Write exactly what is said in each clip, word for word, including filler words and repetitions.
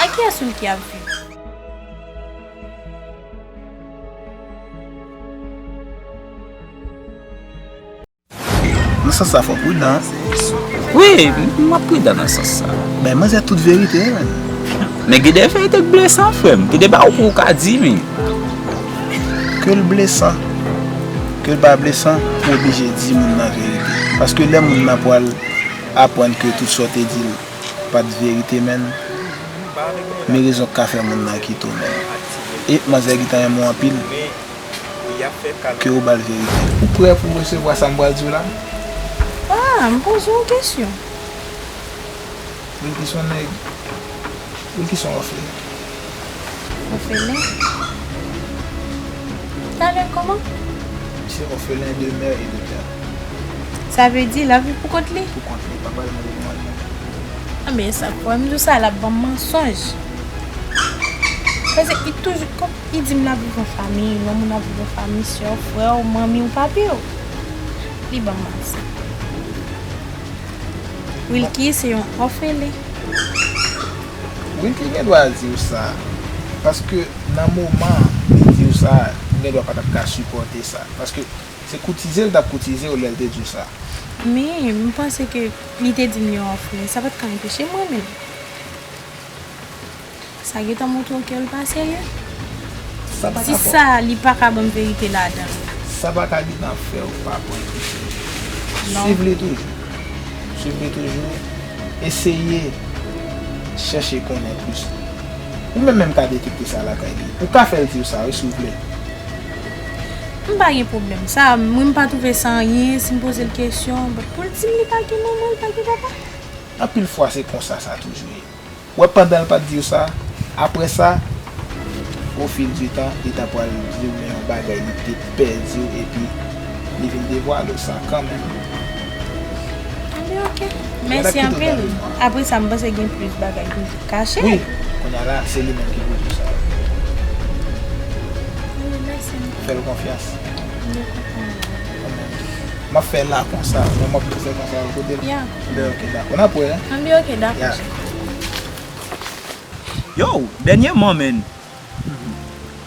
Ak kiyès Wilky ap viv? Nan sans sa, fò w pridan. Wi, m ap pridan nan sans sa. Bay manzè tout verite, man. Men gen de verite k blesan, frè m. Gen de bagay ou ka di, men. Ke l blesan, ke l pa blesan, ou oblije di moun nan verite. Paske lè moun nan pral aprann ke tout sa w te di l pa t verite, menn, men rezon k ka fè moun nan kite w, menn. E manzè gentan renmen w anpil. Ke ou ba l verite. Ou prè pou w resevwa sa m pral di w la? Ah, m poze w kesyon. Wilky se yon nèg. Wilky se yon òfelen. Òfelen? Talè kòman? Misye òfelen de mè e de pè. Sa vle di l ap viv pou kont li? Pou kont li, papa l mouri, manman l mouri. Anben sa k fè m di w sa, l ap ban m mansonj. Paske li toujou, kòm li di m l ap viv an fanmi, yon moun ap viv an fanmi, sè w, frè w, manmi w, papi w. Li ban m manti. Wilky se yon òfelen. Wilky gen dwa di w sa, paske nan moman li di w sa, ou gen dwa pa t ap ka sipòte sa. Paske se koutize l t ap koutize w lè l te di w sa. Men, m panse ke li te di m yon òfelen, sa pa t ka anpeche m renmen l. Sa gentan montre w ke l pa serye. Sa pa ka fè w. Si sa, li pa ka ban m verite ladan l. Sa pa ka gentan fè w pa pran konsèy. Non. Swiv li toujou. Swiv li toujou. Eseye chèche konnen plis. Ou menm menm ka detekte sa lakay li. Ou ka fè l di w sa, wi, si w vle. M pa gen pwoblèm. Sa, mwen, m pa twouve sa anyen, si m poze l kesyon, but pou l di m li pa gen manman, li pa gen papa. Anpil fwa, se konsa sa toujou ye. Ou wè, pandan l pa t di w sa, apre sa, au fil du temps, li ta pral di w yon bagay li te pè di w, epi li vin devwale w sa kanmenm. Anben, ok. Mèsi anpil. Apre sa, m panse gen plis bagay ki kache. Wi, kounye a la, se li menm ki pou di w sa. Anben, mèsi. Fè l konfyans. M ap fè la konsa, mwen m ap fè konsa, kote l. Ya. Anben, ok, dakò. N ap wè, hein? Anben, ok, dakò. Ya. Yo, dènyèman, menn.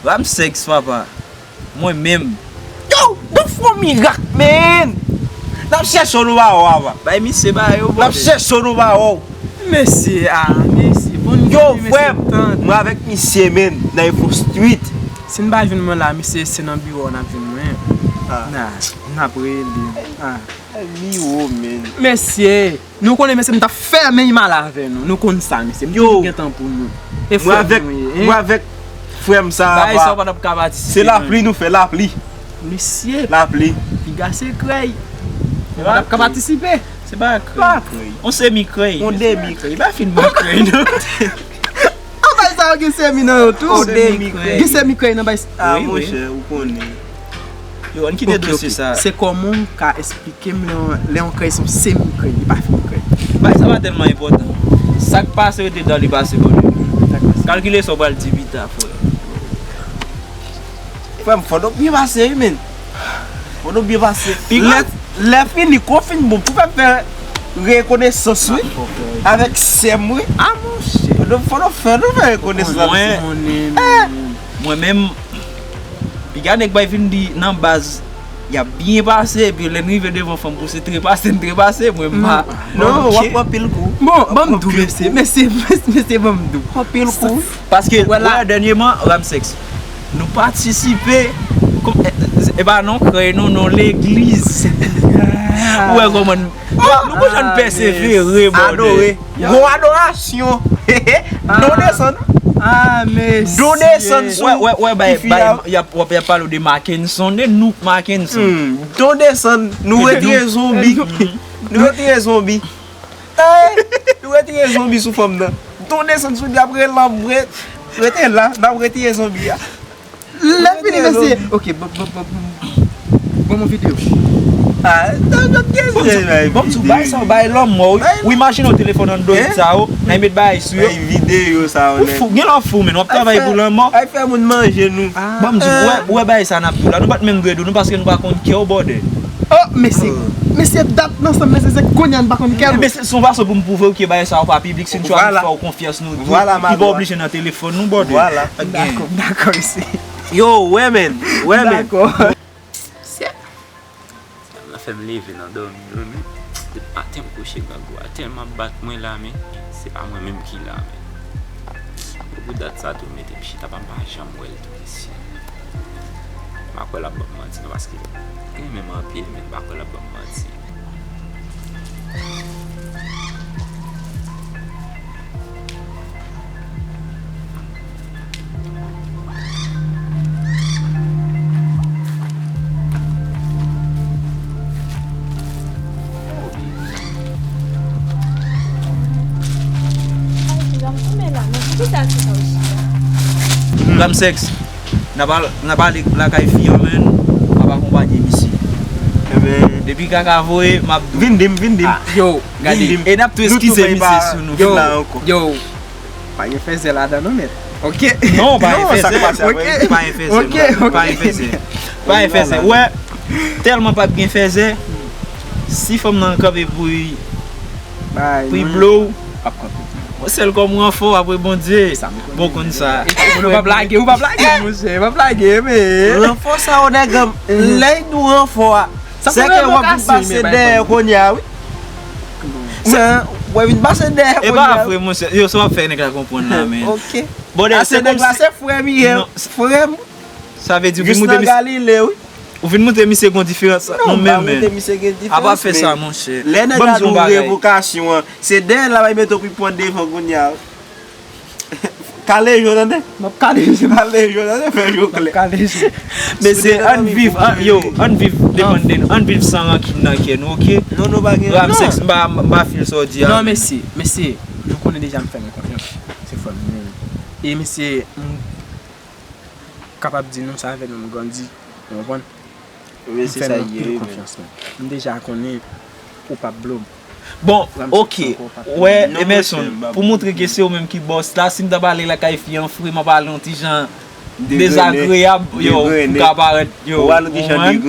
Ramsès, papa. Mwen menm. Yo, nou fè yon mirak, menn! N ap chèche w, nou pa wè w, papa. Bay misye ba yo, n ap chèche w, nou pa wè w. Mesye, ah, mesye, bon, yo, frè m, mwen avèk misye, menn, nan Info Street. Si n pa jwenn mwen la, mesye, se nan biwo a n ap jwenn mwen. Ah. N a, n ap rele. Ah. Ay, biwo, menn. Mesye, nou konnen, mesye, m t ap fèmen imaj avè nou. Nou konn sa, mesye. M toujou gentan pou nou. E frè nou ye, hein? Mwen avèk frè m sa, bagay sa, pa, w pa t ap ka patisipe, se lapli nou fè, lapli. Mesye. Lapli. Piga se krèy. Ou pa t ap ka patisipe. Se pa krèy, krèy. On semi krèy. On demi krèy. Pa fin bon krèy, non. An bay sa yo gen semi nan yo tou. On demi krèy. Gen semi krèy nan bay. Ah, monchè, ou konnen. Yo, ann kite dosye sa. Se kòman w ka esplike m lè yon, lè yon krèy se yon semi krèy, li pa fin krèy? Bagay sa pa tèlman enpòtan. Sa k pase rete dan li pase bò de nou. Kalkile sa w pral di pita, frè. Frè m, fò nou byen pase, wi, menn. Fò nou byen pase. Lè, lè fini, kou fin bon, pou fè m fè rekonesans, wi. Avèk sè m, wi. Ah, monchè. Fò nou, fò nou fè, nou fè rekonesans. Mwen, mwen menm, piga nèg bay vin di nan baz, y ap byen pase, epi lè n rive devan fanm pou se trepase, n trepase, mwen m pa. Non, w ap pran pil kou. Bon, ban m di w, mesye, mesye, mesye, ban m di w. Pran pil kou. Paske, wè, dènyèman, Ramsès, nou patisipe, e, e pa non krèy, non, non legliz. Ou wè kòman n, nou konn jan n pèsevere, bòdè. Adore. Gwo adorasyon. Don desann. Ah, mesye. Don desann sou. Wè, wè, wè, bay, bay, y ap, w ap, y ap pale w de Mackenson, de nou Mackenson. Don desann, nou retire zonbi. Nou retire zonbi. Ey, nou retire zonbi sou fanm nan. Don desann sou li ap rele, rete la, n ap retire zonbi a. Lè fini, mesye. Ok, bon, bon, bon, bon. Bon, bon videyo. Ah, bon, bon, bay sa, bay lanmò, wi. Ou imajine w telefòn Android sa yo, nan met bagay sou yo. Bay videyo sa yo. Ou fou, gen lè w fou, men w ap travay pou lanmò. Ay fè moun manje nou. Bon, m di, ou wè, ou wè bagay sa n ap di w la, nou pa t menm dwe di w, nou, paske nou pa konn kè w, bòdè. Oh, mesye. Mesye, dat nan sanm, mesye, se kounye a n pa konn kè l. Ebyen, se se yon fason pou m pwouve w ke bagay sa yo pa piblik, si n chwazi fè w konfyans, nou di, li pa oblije nan telefòn nou, bòdè. Vwala. Dakò, dakò, mesye. Yo, wè, men. Wè, men. Dakò. Mesye. Sa fè m leve nan dòmi, wi, men. Depi maten m kouche, grangou a tèlman bat mwen la, men se pa mwen menm ki la, men. Pou dat sa tou, mete m chita, pa m pa janm wè l tou, mesye. M pa kwè l ap ban m manti, non, paske m renmen m anpil, men m pa kwè l ap ban m manti. Ramsès, n ap al, n ap ale lakay fi an, men, m ap akonpanye misye. Depi kaka voye, m ap di w. Vin di m, vin di m. Yo, gade. E n ap tou eskize misye si nou vin la ankò. Yo, pa gen fèzè ladan non, mèt. Oke. Non, pa gen fèzè. Pa gen fèzè. Pa gen fèzè. Pa gen fèzè. Wè, tèlman p ap gen fèzè, si fanm nan kanpe pou li, pou li blow, mwen sèl kòm ranfò apre Bondye. Bon, konn sa. Ou p ap lage, ou p ap lage, monchè, ou p ap lage, men. Ranfò sa yo, nèg, lè y di w ranfò a, se ke w ap vin pase dèyè kounye a, wi. Wè, vin pase dèyè kounye a. E pa vre, monchè. Yo, sa w ap fè nèg la konprann la, men. Oke. Bon, se nèg la, se frè m li ye, frè m. Sa vle di, ou vin montre misye, ou vin montre misye gen diferans, non, men, men. Apa fè sa, monchè. Lè nèg la di w revokasyon an, se dèyè l ap mete w pou pran devan kounye a. Kale je w, tande. M ap kale je. Kale je w, tande, fè je w klè. Mesye, ann viv, yo, ann viv depann de nou, ann viv san rankin nan kè nou, oke? Non, nou pa gen. Ramsès, m pa, m pa fil sa w di a. Non, mesye, mesye, nou konnen deja m fè nou konfyans. Se frè m li ye. E mesye, m kapab di nou sa fè nou grandi. Ou konprann? M fè nou anpil konfyans, men. M deja konnen ou p ap blow m. Bon, oke. Wè, Emerson, pou montre ke se ou menm ki bòs la, si m ta pale lakay fi an fre, m ap pale yon ti jan dezagreyab, yo, pou ka parèt, yo, ou konprann?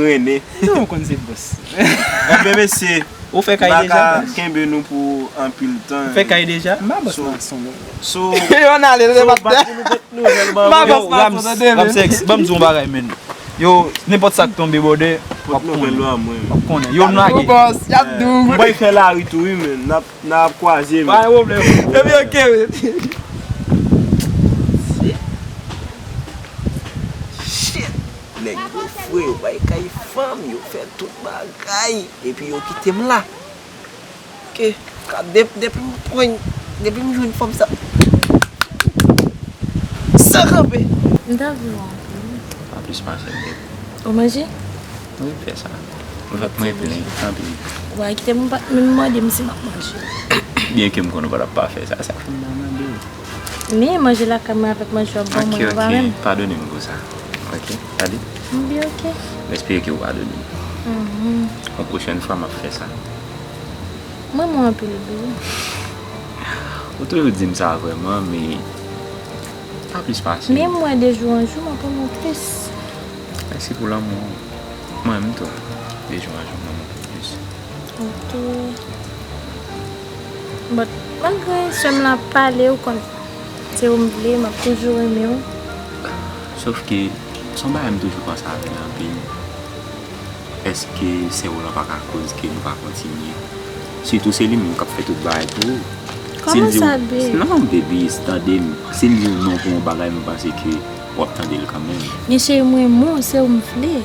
Non, ou konn se bòs. Enben, mesye, ou fè kay deja? M pa ka kenbe nou pou anpil tan. Ou fè kay deja? M pa bòs mason, non. So, yo, n ale, nou te bat tè. M pa bòs mason, tande, men. Ramsès, ban m di w yon bagay, men. Yo, nenpòt sa k tonbe, bòdè, w ap konnen. W ap konnen. Yo, m lage. Ou bòs, y ap di w. M bay fè lari tou, wi, men. N ap, n ap kwaze, men. Pa gen pwoblèm. Epi, oke, men. Shit. Nèg yo fre, yo bay kay fanm, yo fè tout bagay. Epi yo kite m la. Ke, ka, dep-, depi m pran, depi m jwenn fanm sa, san kanpe. M ta vle w anpil. Pa plis pase m te. Ou manje? Wi, fè sa. Ou fè mwen plen, tanpri. Ou pa kite m, ou pa t menm mande m si m ap manje. Byenke m konnen ou pa t ap pa fè sa, sa fè m pa mande w. Men manje lakay mwen avèk manje w ap ban mwen yo pa menm. Ok, ok, padone m pou sa. Ok, tande? M byen, ok. M espere ke ou padone m. Mhm. Yon pwochèn fwa, m ap fè sa. M renmen w anpil, bro. Ou toujou di m sa vrèman, men pa plis pase. Men m wè de jou an jou, m ap renmen w plis. Mèsi pou lanmou an. Mwen menm tou, de jou an jou, m renmen w pi plis. Ok. But, malgre sè m lan ap pale, ou konn, se ou m vle, m ap toujou renmen w. Sof ke, se yon bagay m toujou panse avè l anpil. Èske sè w lan pa ka koz ke nou pa kontinye? Sitou se li menm k ap fè tout bagay pou ou. Kòman sa, babe? Non, baby, tande m. Si l di w non pou yon bagay, m panse ke w ap tande l kanmenm. Men cheri, m renmen w, se ou m vle.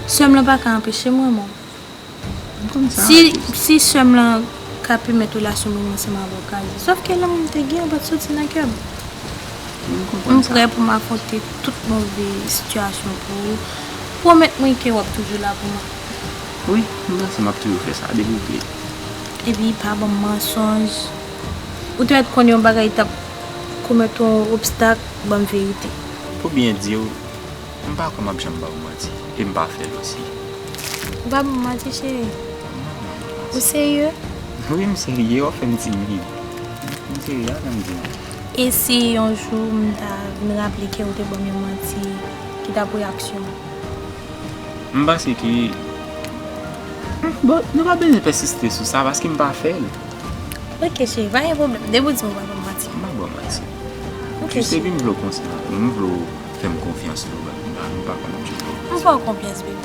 Sè m lan pa ka anpeche m renmen w. M konn sa. Si, si sè m lan ka pèmèt relasyon mwen ansanm avè w kaze. Sòf ke lanmou m te gen an pa t soti nan kè m. M konprann sa. M prè pou m afwonte tout move sitiyasyon pou ou. Pwomèt mwen ke w ap toujou la pou mwen. Wi, m panse m ap toujou fè sa, depi w vle. Epi, pa ban m mansonj. Ou te mèt konnen yon bagay t ap komèt yon obstak, ban m verite. Pou byen di w, m pa kwè m ap janm ba w manti, e m pa fè l osi. Ou pa ban m manti, cheri? Ou serye? Wi, m serye, w ap fè m timid. M serye, atann m di w. E si yon jou m ta vin raple ke ou te ban m yon manti, ki t ap reyaksyon w? M panse ke Bon, nou pa bezwen pèsiste sou sa paske m pa fè l. Ok, cheri, pa gen pwoblèm. Depi w di m ou pa ban m manti. M pa ba w manti. Ok, cheri. Jis epi m vle w konsa. M vle w fè m konfyans, Lola. M pa, m pa konn objektif. M fè w konfyans, baby.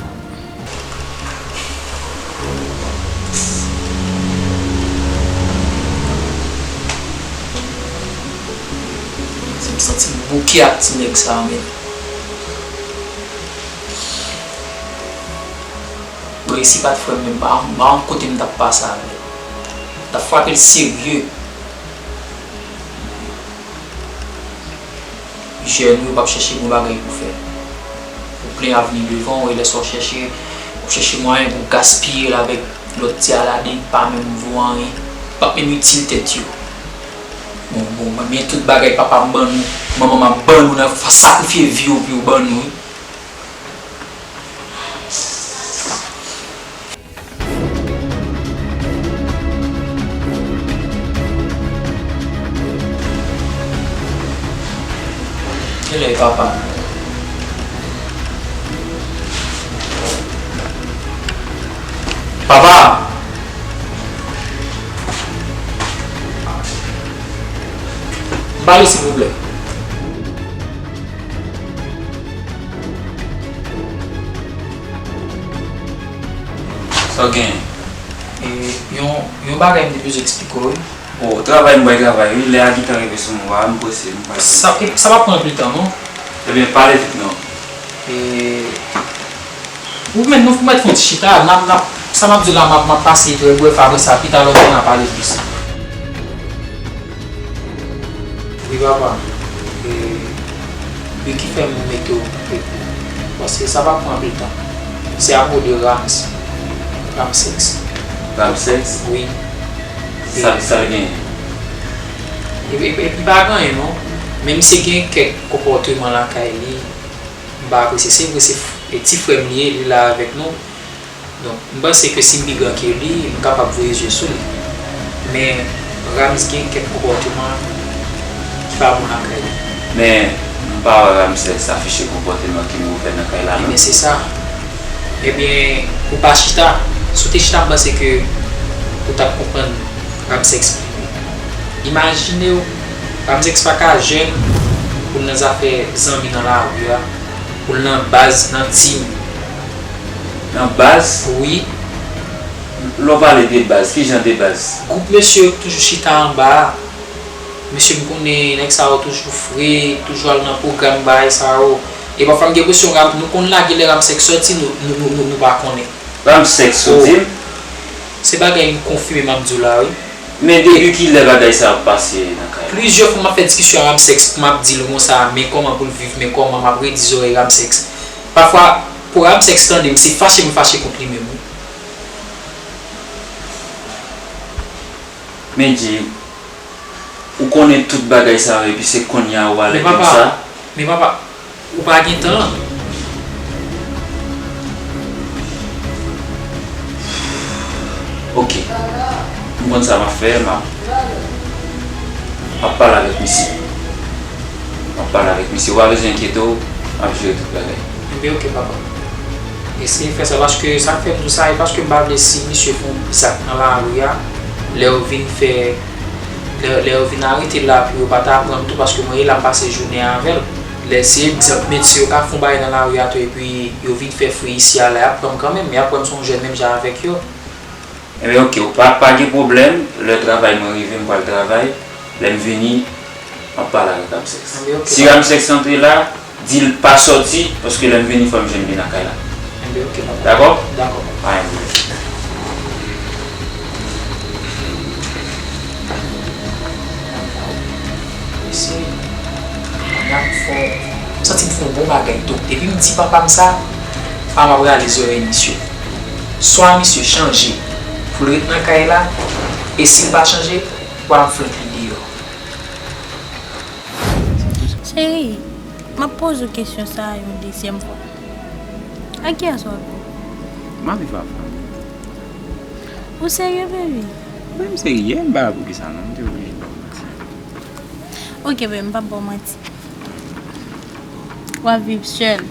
Si m santi m bouke ak ti nèg sa a, men. Bon, e si pa t frè m menm, pa, pa yon kote m t ap pase avè l. M t ap frape l serye. Jèn yo p ap chèche bon bagay pou fè. Ou plen avni devan w, e lè sa w chèche, w ap chèche mwayen pou w gaspiye l avèk lòt ti aladin ki pa menm vo anyen, p ap menm itil tèt yo. Bon, bon, men tout bagay papa m ban nou, manman m ap ban nou nan sakrifye vi yo pou yo ban nou, wi. Kilè papa? Papa! Pale, silvouplè. Sa w genyen? E, yon, yon bagay m te bezwen eksplike w, wi. O, travay m bay travay, wi. Lè a gentan rive sou mwen, m prese, m pral. Sa, e, sa p ap pran anpil tan, non. Ebyen, pale vit, non. E, ou mèt, nou mèt fè yon ti chita, n ap, n ap, sa m ap di w la, m ap, m ap pase trè brèf, apre sa, pita lòt jou, n a pale plis. Wi, papa. E, wi, ki fè m mete w epi w. Paske sa p ap pran anpil tan. Se apwo de Rams. Ramsex. Ramsex? Wi. Sa, sa l genyen? E, e, e, li pa gen anyen, non. Men misye gen kèk konpòteman lakay li. M pa apresye. Se vre, se f-, e ti frè m li ye, li la avèk nou. Donk, m panse ke si m pi gran ke li, m kapab voye zye sou li. Men, Rams gen kèk konpòteman ki pa bon lakay li. Men, m pa wè Ramsès afiche konpòteman ki movè nan kay la, non. Ebyen, se sa. Ebyen, ou pa chita. Si w te chita, m panse ke ou t ap konprann Ramsès pi byen. Imajine w, Ramsès pa ka jèn pou l nan zafè zanmi nan lari a, pou l nan baz, nan tim. Nan baz? Wi. Lè w pale de baz, ki jan de baz? Gwoup mesye yo k toujou chita anba a. Mesye, m konnen nèg sa yo toujou fre, toujou al nan pwogram bagay sa yo. E pafwa m gen enpresyon Ram-, nou konn lage lè Ramsès sòti, nou, nou, nou, nou, nou pa konnen. Ramsès sòti? O, se bagay m konfime m ap di w la, wi. Men depi kilè bagay sa ap pase nan kay la? Plizyè fwa m ap fè diskisyon ak Ramsès pou m ap di l konsa, men kòman pou l viv, men kòman m ap redi zòrèy Ramsès. Pafwa, pou Ramsès tande m, se fache m fache kont li menm, wi. Men Jay, ou konnen tout bagay sa yo, epi se kounye a ou pale de sa? Men papa, men papa, ou pa gen tan. Ok. M konn sa m ap fè, m ap, m ap pale avèk misye. M ap pale avèk misye. Ou pa bezwen enkyete w, m ap jere tout bagay. Enben, ok, papa. Eseye fè sa, paske sa k fè m di w sa, e paske m pa vle si misye fè yon zak nan lari a, lè yo vin fè, lè, lè yo vin arete l la, pou yo pa ta pran m tou, paske mwen, e la m pase jounen an avè l. Lè se egzanp, medsen yo ka fè yon bagay nan lari a tou, epi yo vin fè fri isi a la, y ap pran m kanmenm, y ap wè m se yon jèn menm jan avèk yo. Enben, ok, ou pa, pa gen pwoblèm. Lè travay mwen rive, m pral travay. Lè m vini, m ap pale avèk Ramsès. Enben, ok, papa. Si Ramsès antre la, di l pa sòti, paske lè m vini, fò m jwenn li nan kay la. Enben, ok, papa. Dakò? Dakò, papa. Pa gen pwoblèm. Mesye, n ap fè, m santi m fè yon bon bagay tou. Depi m di papa m sa, papa m ap rale zòrèy misye. Swa misye chanje pou l ret nan kay la, e si l pa chanje, papa m flank li deyò. Cheri, m ap poze w kesyon sa a yon dezyèm fwa. Ak kiyès w ap viv? M ap viv avè w. Ou serye, baby? Wi, m serye, m pa wè poukisa non, m te oblije ba w manti. Ok, baby, m p ap ba w manti. W ap viv sèl.